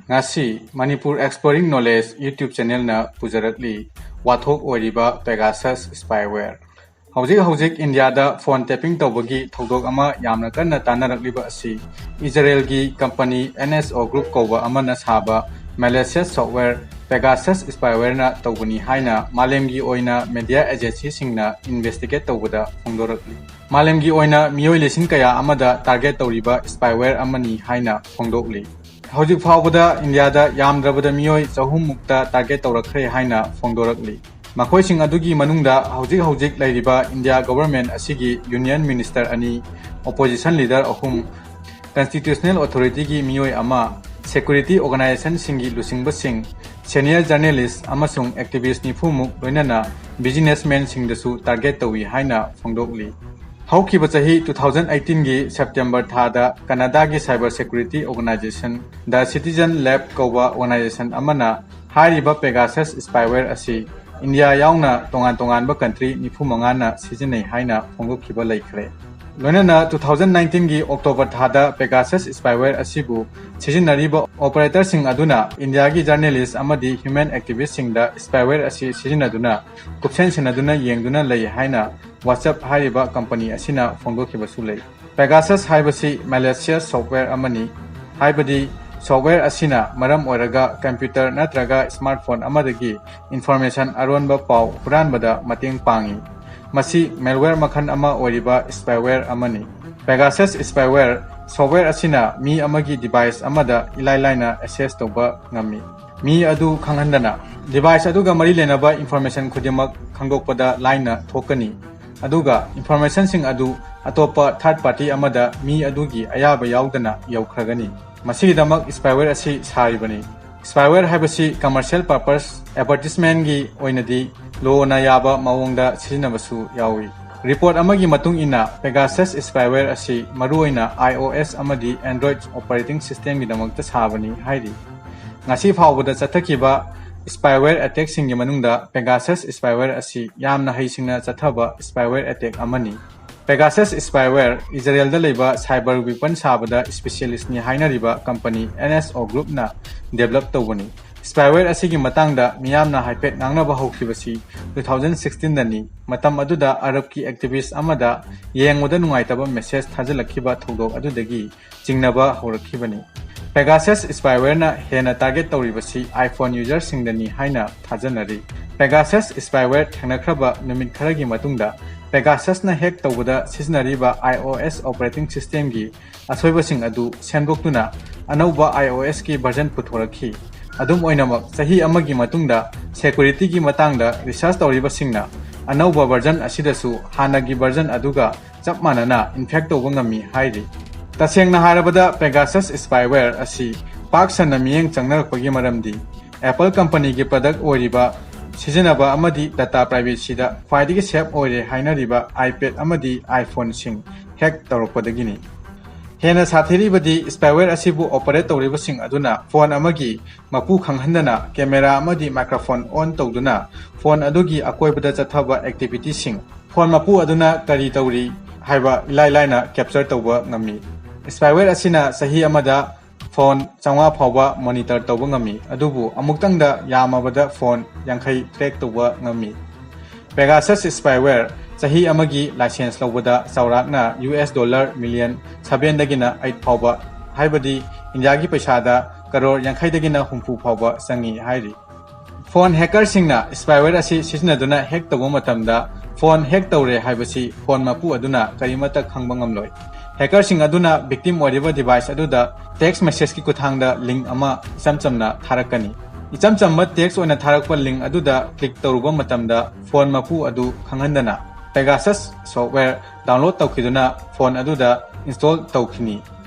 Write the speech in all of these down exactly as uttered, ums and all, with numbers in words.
ꯉꯁꯤ Manipur Exploring Knowledge YouTube channelꯅ ꯄꯨꯖꯔꯛꯂꯤ ꯋꯥꯊꯣꯛ ꯑꯣꯏꯔꯤꯕ Pegasus spyware꯫ ꯍꯧꯖꯤꯛ ꯍꯧꯖꯤꯛ ꯏꯟꯗꯤꯌꯥꯗ phone tapping ꯇꯧꯕꯒꯤ ꯊꯧꯗꯣꯛ ꯑꯃ ꯌꯥꯝꯅ ꯀꯟꯅ ꯇꯥꯟꯅꯔꯛꯂꯤꯕ ꯑꯁꯤ ꯏꯖꯔꯦꯜꯒꯤ company NSO Group ꯀꯧꯕ ꯑꯃꯅ ꯁꯥꯕ malicious software Pegasus spywareꯅ ꯇꯧꯕꯅꯤ ꯍꯥꯏꯅ ꯃꯥꯂꯦꯝꯒꯤ ꯑꯣꯏꯅ media agencyꯁꯤꯡꯅ investigate ꯇꯧꯕꯗ ꯐꯣꯡꯗꯣꯔꯛꯂꯤ꯫ ꯃꯥꯂꯦꯝꯒꯤ ꯑꯣꯏꯅ ꯃꯤꯑꯣꯏ ꯂꯤꯁꯤꯡ ꯀꯌꯥ ꯑꯃꯗ target ꯇꯧꯔꯤꯕ spyware ꯑꯃꯅꯤ ꯍꯥꯏꯅ ꯐꯣꯡꯗꯣꯛꯂꯤ꯫ ꯍꯧꯖꯤꯛ ꯐꯥꯎꯕꯗ ꯏꯟꯗꯤꯌꯥꯗ ꯌꯥꯝꯗ꯭ꯔꯕꯗ ꯃꯤꯑꯣꯏ ꯆꯍꯨꯝ ꯃꯨꯛꯇ target ꯇꯧꯔꯛꯈ꯭ꯔꯦ ꯍꯥꯏꯅ ꯐꯣꯡꯗꯣꯔꯛꯂꯤ꯫ ꯃꯈꯣꯏꯁꯤꯡ ꯑꯗꯨꯒꯤ ꯃꯅꯨꯡꯗ ꯍꯧꯖꯤꯛ ꯍꯧꯖꯤꯛ ꯂꯩꯔꯤꯕ ꯏꯟꯗꯤꯌꯥ government ꯑꯁꯤꯒꯤ union minister ꯑꯅꯤ, opposition leader ꯑꯍꯨꯝ, constitutional authorityꯒꯤ ꯃꯤꯑꯣꯏ ꯑꯃ, security organizationꯁꯤꯡꯒꯤ ꯂꯨꯆꯤꯡꯕꯁꯤꯡ, senior journalist ꯑꯃꯁꯨꯡ activist ꯅꯤꯐꯨ ꯃꯨꯛ, ꯂꯣꯏꯅꯅ businessmanꯁꯤꯡꯗꯁꯨ target ꯇꯧꯏ ꯍꯥꯏꯅ ꯐꯣꯡꯗꯣꯛꯂꯤ꯫ ꯍꯧꯈꯤꯕ ꯆꯍꯤ two thousand eighteenꯒꯤ September ꯊꯥꯗ ꯀꯅꯥꯗꯥꯒꯤ cyber security organization The Citizen Lab ꯀꯧꯕ organization ꯑꯃꯅ ꯍꯥꯏꯔꯤꯕ Pegasus spyware ꯑꯁꯤ ꯏꯟꯗꯤꯌꯥ ꯌꯥꯎꯅ ꯇꯣꯉꯥꯟ ꯇꯣꯉꯥꯟꯕ country ꯅꯤꯐꯨ ꯃꯉꯥꯅ ꯁꯤꯖꯤꯟꯅꯩ ꯍꯥꯏꯅ ꯐꯣꯡꯗꯣꯛꯈꯤꯕ ꯂꯩꯈ꯭ꯔꯦ꯫ ꯂꯣꯏꯅꯅ two thousand nineteenꯒꯤ October ꯊꯥꯗ Pegasus spyware ꯑꯁꯤꯕꯨ ꯁꯤꯖꯤꯟꯅꯔꯤꯕ operatorꯁꯤꯡ ꯑꯗꯨꯅ ꯏꯟꯗꯤꯌꯥꯒꯤ journalist ꯑꯃꯗꯤ human activistꯁꯤꯡꯗ spyware ꯑꯁꯤ ꯁꯤꯖꯤꯟꯅꯗꯨꯅ ꯀꯨꯞꯁꯦꯟ ꯁꯦꯟꯅꯗꯨꯅ ꯌꯦꯡꯗꯨꯅ ꯂꯩ ꯍꯥꯏꯅ WhatsApp ꯍꯥꯏꯔꯤꯕ company ꯑꯁꯤꯅ ꯐꯣꯡꯗꯣꯛꯈꯤꯕꯁꯨ ꯂꯩ꯫ Pegasus ꯍꯥꯏꯕꯁꯤ malicious software ꯑꯃꯅꯤ, ꯍꯥꯏꯕꯗꯤ software ꯑꯁꯤꯅ ꯃꯔꯝ ꯑꯣꯏꯔꯒ computer ꯅꯠꯇ꯭ꯔꯒ smartphone ꯑꯃꯗꯒꯤ information, ꯑꯔꯣꯟꯕ ꯄꯥꯎ ꯍꯨꯔꯥꯟꯕꯗ ꯃꯇꯦꯡ ꯄꯥꯡꯏ꯫ ꯃꯁꯤ malware ꯃꯈꯜ ꯑꯃ ꯑꯣꯏꯔꯤꯕ spyware ꯑꯃꯅꯤ꯫ Pegasus spyware software ꯑꯁꯤꯅ ꯃꯤ ꯑꯃꯒꯤ device ꯑꯃꯗ ꯏꯂꯥꯏ ꯂꯥꯏꯅ access ꯇꯧꯕ ꯉꯝꯃꯤ꯫ ꯃꯤ ꯑꯗꯨ ꯈꯪꯍꯟꯗꯅ device ꯑꯗꯨꯒ ꯃꯔꯤ ꯂꯩꯅꯕ information ꯈꯨꯗꯤꯡꯃꯛ ꯈꯪꯗꯣꯛꯄꯗ ꯂꯥꯏꯅ ꯊꯣꯛꯀꯅꯤ꯫ ꯑꯗꯨꯒ informationꯁꯤꯡ ꯑꯗꯨ ꯑꯇꯣꯞꯄ third party ꯑꯃꯗ ꯃꯤ ꯑꯗꯨꯒꯤ ꯑꯌꯥꯕ ꯌꯥꯎꯗꯅ ꯌꯧꯈ꯭ꯔꯒꯅꯤ꯫ ꯃꯁꯤꯒꯤꯗꯃꯛ spyware ꯑꯁꯤ ꯁꯥꯔꯤꯕꯅꯤ꯫ Spyware ꯍꯥꯏꯕꯁꯤ commercial purpose advertisementꯒꯤ ꯑꯣꯏꯅꯗꯤ ꯂꯣꯅ ꯌꯥꯕ ꯃꯑꯣꯡꯗ ꯁꯤꯖꯤꯟꯅꯕꯁꯨ ꯌꯥꯎꯏ꯫ Report ꯑꯃꯒꯤ ꯃꯇꯨꯡ ꯏꯟꯅ Pegasus spyware ꯑꯁꯤ ꯃꯔꯨꯑꯣꯏꯅ iOS ꯑꯃꯗꯤ Android operating systemꯒꯤꯗꯃꯛꯇ ꯁꯥꯕꯅꯤ ꯍꯥꯏꯔꯤ꯫ ꯉꯁꯤ ꯐꯥꯎꯕꯗ ꯆꯠꯊꯈꯤꯕ spyware attackꯁꯤꯡꯒꯤ ꯃꯅꯨꯡꯗ Pegasus spyware ꯑꯁꯤ ꯌꯥꯝꯅ ꯍꯩꯁꯤꯡꯅ ꯆꯠꯊꯕ spyware attack ꯑꯃꯅꯤ꯫ Pegasus spyware ꯏꯖꯔꯦꯜꯗ ꯂꯩꯕ cyber weapon ꯁꯥꯕꯗ specialistꯅꯤ ꯍꯥꯏꯅꯔꯤꯕ company NSO Groupꯅ develop ꯇꯧꯕꯅꯤ꯫ Spyware ꯑꯁꯤꯒꯤ ꯃꯇꯥꯡꯗ ꯃꯤꯌꯥꯝꯅ ꯍꯥꯏꯐꯦꯠ ꯉꯥꯡꯅꯕ ꯍꯧꯈꯤꯕꯁꯤ two thousand sixteenꯗꯅꯤ꯫ ꯃꯇꯝ ꯑꯗꯨꯗ ꯑꯔꯕꯀꯤ activist ꯑꯃꯗ ꯌꯦꯡꯕꯗ ꯅꯨꯡꯉꯥꯏꯇꯕ message ꯊꯥꯖꯤꯜꯂꯛꯈꯤꯕ ꯊꯧꯗꯣꯛ ꯑꯗꯨꯗꯒꯤ ꯆꯤꯡꯅꯕ ꯍꯧꯔꯛꯈꯤꯕꯅꯤ꯫ Pegasus spywareꯅ ꯍꯦꯟꯅ target ꯇꯧꯔꯤꯕꯁꯤ iPhone userꯁꯤꯡꯗꯅꯤ ꯍꯥꯏꯅ ꯊꯥꯖꯅꯔꯤ꯫ Pegasus spyware ꯊꯦꯡꯅꯈ꯭ꯔꯕ ꯅꯨꯃꯤꯠ ꯈꯔꯒꯤ ꯃꯇꯨꯡꯗ Pegasusꯅ hack ꯇꯧꯕꯗ ꯁꯤꯖꯤꯟꯅꯔꯤꯕ iOS operating systemꯒꯤ ꯑꯁꯣꯏꯕꯁꯤꯡ ꯑꯗꯨ ꯁꯦꯝꯗꯣꯛꯇꯨꯅ ꯑꯅꯧꯕ iOSꯀꯤ version ꯄꯨꯊꯣꯔꯛꯈꯤ꯫ ꯑꯗꯨꯝ ꯑꯣꯏꯅꯃꯛ, ꯆꯍꯤ ꯑꯃꯒꯤ ꯃꯇꯨꯡꯗ securityꯒꯤ ꯃꯇꯥꯡꯗ research ꯇꯧꯔꯤꯕꯁꯤꯡꯅ ꯑꯅꯧꯕ version ꯑꯁꯤꯗꯁꯨ ꯍꯥꯟꯅꯒꯤ version ꯑꯗꯨꯒ ꯆꯞ ꯃꯥꯟꯅꯅ infect ꯇꯧꯕ ꯉꯝꯃꯤ ꯍꯥꯏꯔꯤ꯫ ꯇꯁꯦꯡꯅ ꯍꯥꯏꯔꯕꯗ, Pegasus spyware ꯑꯁꯤ ꯄꯥꯛ ꯁꯟꯅ ꯃꯤꯠꯌꯦꯡ ꯆꯪꯅꯔꯛꯄꯒꯤ ꯃꯔꯝꯗꯤ Apple companyꯒꯤ product ꯑꯣꯏꯔꯤꯕ ꯁꯤꯖꯤꯟꯅꯕ ꯑꯃꯗꯤ data privacyꯗ ꯈ꯭ꯋꯥꯏꯗꯒꯤ safe ꯑꯣꯏꯔꯦ ꯍꯥꯏꯅꯔꯤꯕ iPad ꯑꯃꯗꯤ iPhoneꯁꯤꯡ hack ꯇꯧꯔꯛꯄꯗꯒꯤꯅꯤ꯫ ꯍꯦꯟꯅ ꯁꯥꯊꯤꯔꯤꯕꯗꯤ, spyware ꯑꯁꯤꯕꯨ operate ꯇꯧꯔꯤꯕꯁꯤꯡ ꯑꯗꯨꯅ phone ꯑꯃꯒꯤ ꯃꯄꯨ ꯈꯪꯍꯟꯗꯅ camera ꯑꯃꯗꯤ microphone on ꯇꯧꯗꯨꯅ phone ꯑꯗꯨꯒꯤ ꯑꯀꯣꯏꯕꯗ ꯆꯠꯊꯕ activityꯁꯤꯡ, phone ꯃꯄꯨ ꯑꯗꯨꯅ ꯀꯔꯤ ꯇꯧꯔꯤ ꯍꯥꯏꯕ ꯏꯂꯥꯏ ꯂꯥꯏꯅ capture ꯇꯧꯕ ꯉꯝꯃꯤ꯫ Spyware ꯑꯁꯤꯅ ꯆꯍꯤ ꯑꯃꯗ phone ꯆꯥꯝꯃꯉꯥ ꯐꯥꯎꯕ monitor ꯇꯧꯕ ꯉꯝꯃꯤ, ꯑꯗꯨꯕꯨ ꯑꯃꯨꯛꯇꯪꯗ ꯌꯥꯝꯃꯕꯗ phone ꯌꯥꯡꯈꯩ track ꯇꯧꯕ ꯉꯝꯃꯤ꯫ Pegasus spyware ꯆꯍꯤ ꯑꯃꯒꯤ license ꯂꯧꯕꯗ ꯆꯥꯎꯔꯥꯛꯅ US dollar million sevenꯗꯒꯤꯅ eight ꯐꯥꯎꯕ, ꯍꯥꯏꯕꯗꯤ ꯏꯟꯗꯤꯌꯥꯒꯤ ꯄꯩꯁꯥꯗ ꯀꯔꯣꯔ ꯌꯥꯡꯈꯩꯗꯒꯤꯅ ꯍꯨꯝꯐꯨ ꯐꯥꯎꯕ ꯆꯪꯏ ꯍꯥꯏꯔꯤ꯫ Phone hackerꯁꯤꯡꯅ spyware ꯑꯁꯤ ꯁꯤꯖꯤꯟꯅꯗꯨꯅ hack ꯇꯧꯕ ꯃꯇꯝꯗ, phone hack ꯇꯧꯔꯦ ꯍꯥꯏꯕꯁꯤ phone ꯃꯄꯨ ꯑꯗꯨꯅ ꯀꯔꯤꯃꯠꯇ ꯈꯪꯕ ꯉꯝꯂꯣꯏ꯫ Hackerꯁꯤꯡ ꯑꯗꯨꯅ victim ꯑꯣꯏꯔꯤꯕ device ꯑꯗꯨꯗ text messageꯀꯤ ꯈꯨꯠꯊꯥꯡꯗ link ꯑꯃ ꯏꯆꯝ ꯆꯝꯅ ꯊꯥꯔꯛꯀꯅꯤ꯫ ꯏꯆꯝ ꯆꯝꯕ text ꯑꯣꯏꯅ ꯊꯥꯔꯛꯄ link ꯑꯗꯨꯗ click ꯇꯧꯔꯨꯕ ꯃꯇꯝꯗ, phone ꯃꯄꯨ ꯑꯗꯨ ꯈꯪꯍꯟꯗꯅ Pegasus software download ꯇꯧꯈꯤꯗꯨꯅ phone ꯑꯗꯨꯗ install ꯇꯧꯈꯤꯅꯤ꯫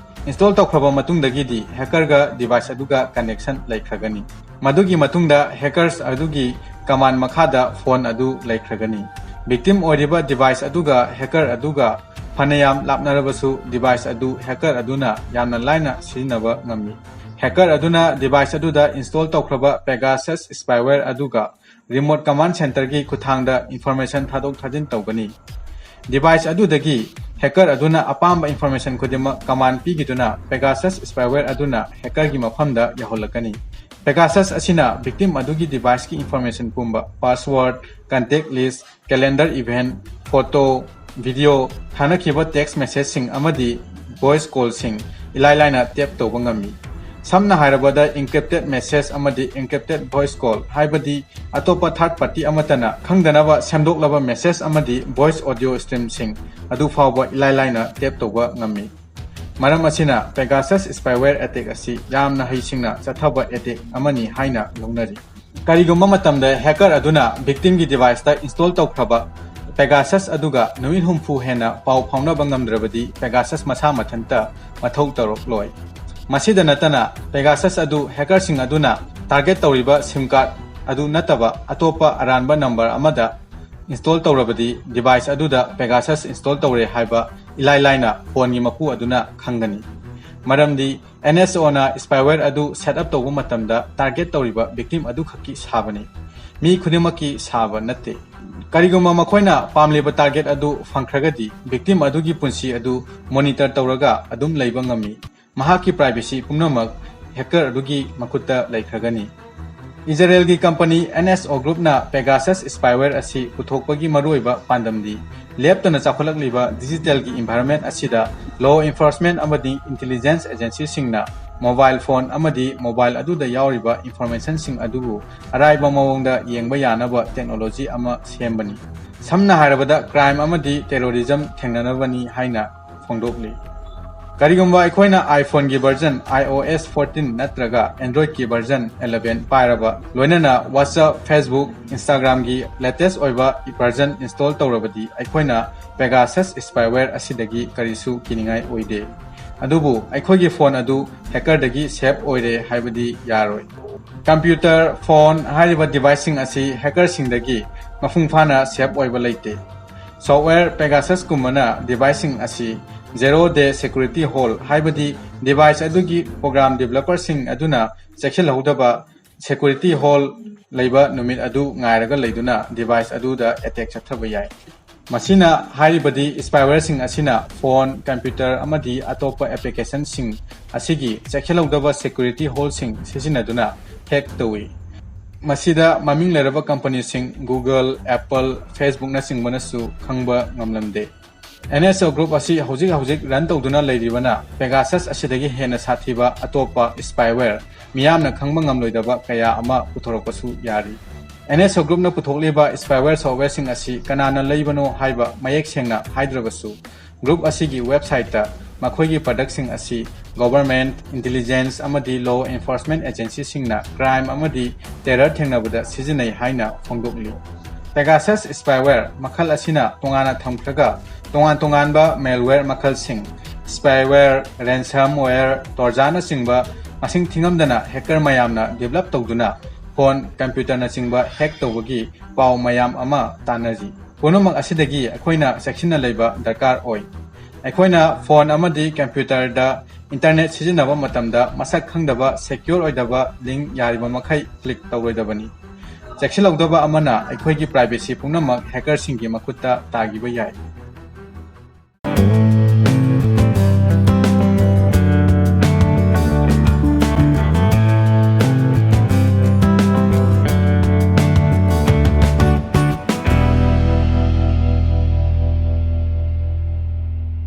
Install ꯇꯧꯈ꯭ꯔꯕ ꯃꯇꯨꯡꯗꯒꯤꯗꯤ hackerꯒ device ꯑꯗꯨꯒ connection ꯂꯩꯈ꯭ꯔꯒꯅꯤ꯫ ꯃꯗꯨꯒꯤ ꯃꯇꯨꯡꯗ hackers ꯑꯗꯨꯒꯤ command ꯃꯈꯥꯗ phone ꯑꯗꯨ ꯂꯩꯈ꯭ꯔꯒꯅꯤ꯫ Victim ꯑꯣꯏꯔꯤꯕ device ꯑꯗꯨꯒ hacker ꯑꯗꯨꯒ ꯐꯅꯌꯥꯝ ꯂꯥꯞꯅꯔꯕꯁꯨ, device ꯑꯗꯨ hacker ꯑꯗꯨꯅ ꯌꯥꯝꯅ ꯂꯥꯏꯅ ꯁꯤꯖꯤꯟꯅꯕ ꯉꯝꯃꯤ꯫ Hacker ꯑꯗꯨꯅ device ꯑꯗꯨꯗ install ꯇꯧꯈ꯭ꯔꯕ Pegasus spyware ꯑꯗꯨꯒ remote command centerꯒꯤ ꯈꯨꯠꯊꯥꯡꯗ information ꯊꯥꯗꯣꯛ ꯊꯥꯖꯤꯟ ꯇꯧꯒꯅꯤ꯫ Device ꯑꯗꯨꯗꯒꯤ hacker ꯑꯗꯨꯅ ꯑꯄꯥꯝꯕ information ꯈꯨꯗꯤꯡꯃꯛ command ꯄꯤꯈꯤꯗꯨꯅ Pegasus spyware ꯑꯗꯨꯅ hackerꯒꯤ ꯃꯐꯝꯗ ꯌꯧꯍꯜꯂꯛꯀꯅꯤ꯫ Pegasus ꯑꯁꯤꯅ victim ꯑꯗꯨꯒꯤ deviceꯀꯤ information ꯄꯨꯝꯕ, password, contact list, calendar event, photo, video, ꯊꯥꯅꯈꯤꯕ text messageꯁꯤꯡ ꯑꯃꯗꯤ voice callꯁꯤꯡ ꯏꯂꯥꯏ ꯂꯥꯏꯅ tap ꯇꯧꯕ ꯉꯝꯃꯤ꯫ ꯁꯝꯅ ꯍꯥꯏꯔꯕꯗ, encrypted message ꯑꯃꯗꯤ encrypted voice call, ꯍꯥꯏꯕꯗꯤ ꯑꯇꯣꯞꯄ third party ꯑꯃꯠꯇꯅ ꯈꯪꯗꯅꯕ ꯁꯦꯝꯗꯣꯛꯂꯕ message ꯑꯃꯗꯤ voice audio streamꯁꯤꯡ ꯑꯗꯨ ꯐꯥꯎꯕ ꯏꯂꯥꯏ ꯂꯥꯏꯅ tap ꯇꯧꯕ ꯉꯝꯃꯤ꯫ ꯃꯔꯝ ꯑꯁꯤꯅ Pegasus spyware attack ꯑꯁꯤ ꯌꯥꯝꯅ ꯍꯩꯁꯤꯡꯅ ꯆꯠꯊꯕ attack ꯑꯃꯅꯤ ꯍꯥꯏꯅ ꯂꯧꯅꯔꯤ꯫ ꯀꯔꯤꯒꯨꯝꯕ ꯃꯇꯝꯗ hacker ꯑꯗꯨꯅ victimꯒꯤ deviceꯇ install ꯇꯧꯈ꯭ꯔꯕ Pegasus ꯑꯗꯨꯒ ꯅꯨꯃꯤꯠ ꯍꯨꯝꯐꯨ ꯍꯦꯟꯅ ꯄꯥꯎ ꯐꯥꯎꯅꯕ ꯉꯝꯗ꯭ꯔꯕꯗꯤ Pegasus ꯃꯁꯥ ꯃꯊꯟꯇ ꯃꯊꯧ ꯇꯧꯔꯛꯂꯣꯏ꯫ ꯃꯁꯤꯗ ꯅꯠꯇꯅ, Pegasus ꯑꯗꯨ hackerꯁꯤꯡ ꯑꯗꯨꯅ target ꯇꯧꯔꯤꯕ SIM card ꯑꯗꯨ ꯅꯠꯇꯕ ꯑꯇꯣꯞꯄ ꯑꯔꯥꯟꯕ number ꯑꯃꯗ install ꯇꯧꯔꯕꯗꯤ, device ꯑꯗꯨꯗ Pegasus install ꯇꯧꯔꯦ ꯍꯥꯏꯕ ꯏꯂꯥꯏ ꯂꯥꯏꯅ phoneꯒꯤ ꯃꯄꯨ ꯑꯗꯨꯅ ꯈꯪꯒꯅꯤ꯫ ꯃꯔꯝꯗꯤ NSOꯅ spyware ꯑꯗꯨ set up ꯇꯧꯕ ꯃꯇꯝꯗ target ꯇꯧꯔꯤꯕ victim ꯑꯗꯨꯈꯛꯀꯤ ꯁꯥꯕꯅꯤ, ꯃꯤ ꯈꯨꯗꯤꯡꯃꯛꯀꯤ ꯁꯥꯕ ꯅꯠꯇꯦ꯫ ꯀꯔꯤꯒꯨꯝꯕ ꯃꯈꯣꯏꯅ ꯄꯥꯝꯂꯤꯕ target ꯑꯗꯨ ꯐꯪꯈ꯭ꯔꯒꯗꯤ, victim ꯑꯗꯨꯒꯤ ꯄꯨꯟꯁꯤ ꯑꯗꯨ monitor ꯇꯧꯔꯒ ꯑꯗꯨꯝ ꯂꯩꯕ ꯉꯝꯃꯤ꯫ ꯃꯍꯥꯛꯀꯤ privacy ꯄꯨꯝꯅꯃꯛ hacker ꯑꯗꯨꯒꯤ ꯃꯈꯨꯠꯇ ꯂꯩꯈ꯭ꯔꯒꯅꯤ꯫ ꯏꯖꯔꯦꯜꯒꯤ company NSO Groupꯅ Pegasus spyware ꯑꯁꯤ ꯄꯨꯊꯣꯛꯄꯒꯤ ꯃꯔꯨꯑꯣꯏꯕ ꯄꯥꯟꯗꯝꯗꯤ ꯂꯦꯞꯇꯅ ꯆꯥꯎꯈꯠꯂꯛꯂꯤꯕ digitalꯒꯤ environment ꯑꯁꯤꯗ law enforcement ꯑꯃꯗꯤ intelligence agencyꯁꯤꯡꯅ mobile phone ꯑꯃꯗꯤ mobile ꯑꯗꯨꯗ ꯌꯥꯎꯔꯤꯕ informationꯁꯤꯡ ꯑꯗꯨꯕꯨ ꯑꯔꯥꯏꯕ ꯃꯑꯣꯡꯗ ꯌꯦꯡꯕ ꯌꯥꯅꯕ technology ꯑꯃ ꯁꯦꯝꯕꯅꯤ꯫ ꯁꯝꯅ ꯍꯥꯏꯔꯕꯗ, crime ꯑꯃꯗꯤ terrorism ꯊꯦꯡꯅꯅꯕꯅꯤ ꯍꯥꯏꯅ ꯐꯣꯡꯗꯣꯛꯂꯤ꯫ ꯀꯔꯤꯒꯨꯝꯕ ꯑꯩꯈꯣꯏꯅ iPhoneꯒꯤ version iOS fourteen ꯅꯠꯇ꯭ꯔꯒ Androidꯀꯤ version eleven ꯄꯥꯏꯔꯕ, ꯂꯣꯏꯅꯅ WhatsApp, Facebook, Instagramꯒꯤ latest ꯑꯣꯏꯕ version install ꯇꯧꯔꯕꯗꯤ, ꯑꯩꯈꯣꯏꯅ Pegasus spyware ꯑꯁꯤꯗꯒꯤ ꯀꯔꯤꯁꯨ ꯀꯤꯅꯤꯡꯉꯥꯏ ꯑꯣꯏꯗꯦ꯫ ꯑꯗꯨꯕꯨ ꯑꯩꯈꯣꯏꯒꯤ phone ꯑꯗꯨ hackerꯗꯒꯤ safe ꯑꯣꯏꯔꯦ ꯍꯥꯏꯕꯗꯤ ꯌꯥꯔꯣꯏ꯫ Computer, phone ꯍꯥꯏꯔꯤꯕ deviceꯁꯤꯡ ꯑꯁꯤ hackerꯁꯤꯡꯗꯒꯤ ꯃꯄꯨꯡ ꯐꯥꯅ safe ꯑꯣꯏꯕ ꯂꯩꯇꯦ꯫ Software Pegasusꯀꯨꯝꯕꯅ deviceꯁꯤꯡ ꯑꯁꯤ zero day security hole, ꯍꯥꯏꯕꯗꯤ device ꯑꯗꯨꯒꯤ program developerꯁꯤꯡ ꯑꯗꯨꯅ ꯆꯦꯛꯁꯤꯜꯍꯧꯗꯕ security hole ꯂꯩꯕ ꯅꯨꯃꯤꯠ ꯑꯗꯨ ꯉꯥꯏꯔꯒ ꯂꯩꯗꯨꯅ device ꯑꯗꯨꯗ attack ꯆꯠꯊꯕ ꯌꯥꯏ꯫ ꯃꯁꯤꯅ ꯍꯥꯏꯔꯤꯕꯗꯤ, spywareꯁꯤꯡ ꯑꯁꯤꯅ phone, computer ꯑꯃꯗꯤ ꯑꯇꯣꯞꯄ applicationꯁꯤꯡ ꯑꯁꯤꯒꯤ ꯆꯦꯛꯁꯤꯜꯍꯧꯗꯕ security holeꯁꯤꯡ ꯁꯤꯖꯤꯟꯅꯗꯨꯅ hack ꯇꯧꯏ꯫ ꯃꯁꯤꯗ ꯃꯃꯤꯡ ꯂꯩꯔꯕ companyꯁꯤꯡ Google, Apple, Facebookꯅꯆꯤꯡꯕꯅꯁꯨ ꯈꯪꯕ ꯉꯝꯂꯝꯗꯦ꯫ NSO Group ꯑꯁꯤ ꯍꯧꯖꯤꯛ ꯍꯧꯖꯤꯛ run ꯇꯧꯗꯨꯅ ꯂꯩꯔꯤꯕꯅ Pegasus ꯑꯁꯤꯗꯒꯤ ꯍꯦꯟꯅ ꯁꯥꯊꯤꯕ ꯑꯇꯣꯞꯄ spyware, ꯃꯤꯌꯥꯝꯅ ꯈꯪꯕ ꯉꯝꯂꯣꯏꯗꯕ ꯀꯌꯥ ꯑꯃ ꯄꯨꯊꯣꯔꯛꯄꯁꯨ ꯌꯥꯔꯤ꯫ NSO Groupꯅ ꯄꯨꯊꯣꯛꯂꯤꯕ spyware softwareꯁꯤꯡ ꯑꯁꯤ ꯀꯅꯥꯅ ꯂꯩꯕꯅꯣ ꯍꯥꯏꯕ ꯃꯌꯦꯛ ꯁꯦꯡꯅ ꯍꯥꯏꯗ꯭ꯔꯕꯁꯨ, group ꯑꯁꯤꯒꯤ websiteꯇ ꯃꯈꯣꯏꯒꯤ productꯁꯤꯡ ꯑꯁꯤ government, intelligence ꯑꯃꯗꯤ law enforcement agencyꯁꯤꯡꯅ crime ꯑꯃꯗꯤ terror ꯊꯦꯡꯅꯕꯗ ꯁꯤꯖꯤꯟꯅꯩ ꯍꯥꯏꯅ ꯐꯣꯡꯗꯣꯛꯂꯤ꯫ Pegasus spyware ꯃꯈꯜ ꯑꯁꯤꯅ ꯇꯣꯉꯥꯟꯅ ꯊꯝꯈ꯭ꯔꯒ, ꯇꯣꯉꯥꯟ ꯇꯣꯉꯥꯟꯕ malware ꯃꯈꯜꯁꯤꯡ, spyware, ransomware, Trojanꯅꯆꯤꯡꯕ ꯃꯁꯤꯡ ꯊꯤꯉꯝꯗꯅ hacker ꯃꯌꯥꯝꯅ develop ꯇꯧꯗꯨꯅ phone, computerꯅꯆꯤꯡꯕ hack ꯇꯧꯕꯒꯤ ꯄꯥꯎ ꯃꯌꯥꯝ ꯑꯃ ꯇꯥꯟꯅꯔꯤ꯫ ꯄꯨꯝꯅꯃꯛ ꯑꯁꯤꯗꯒꯤ ꯑꯩꯈꯣꯏꯅ ꯆꯦꯛꯁꯤꯟꯅ ꯂꯩꯕ ꯗꯔꯀꯥꯔ ꯑꯣꯏ꯫ ꯑꯩꯈꯣꯏꯅ phone ꯑꯃꯗꯤ computerꯗ internet ꯁꯤꯖꯤꯟꯅꯕ ꯃꯇꯝꯗ ꯃꯁꯛ ꯈꯪꯗꯕ secure ꯑꯣꯏꯗꯕ link ꯌꯥꯔꯤꯕ ꯃꯈꯩ click ꯇꯧꯔꯣꯏꯗꯕꯅꯤ꯫ ꯆꯦꯛꯁꯤꯜꯍꯧꯗꯕ ꯑꯃꯅ ꯑꯩꯈꯣꯏꯒꯤ privacy ꯄꯨꯝꯅꯃꯛ hackerꯁꯤꯡꯒꯤ ꯃꯈꯨꯠꯇ ꯇꯥꯈꯤꯕ ꯌꯥꯏ꯫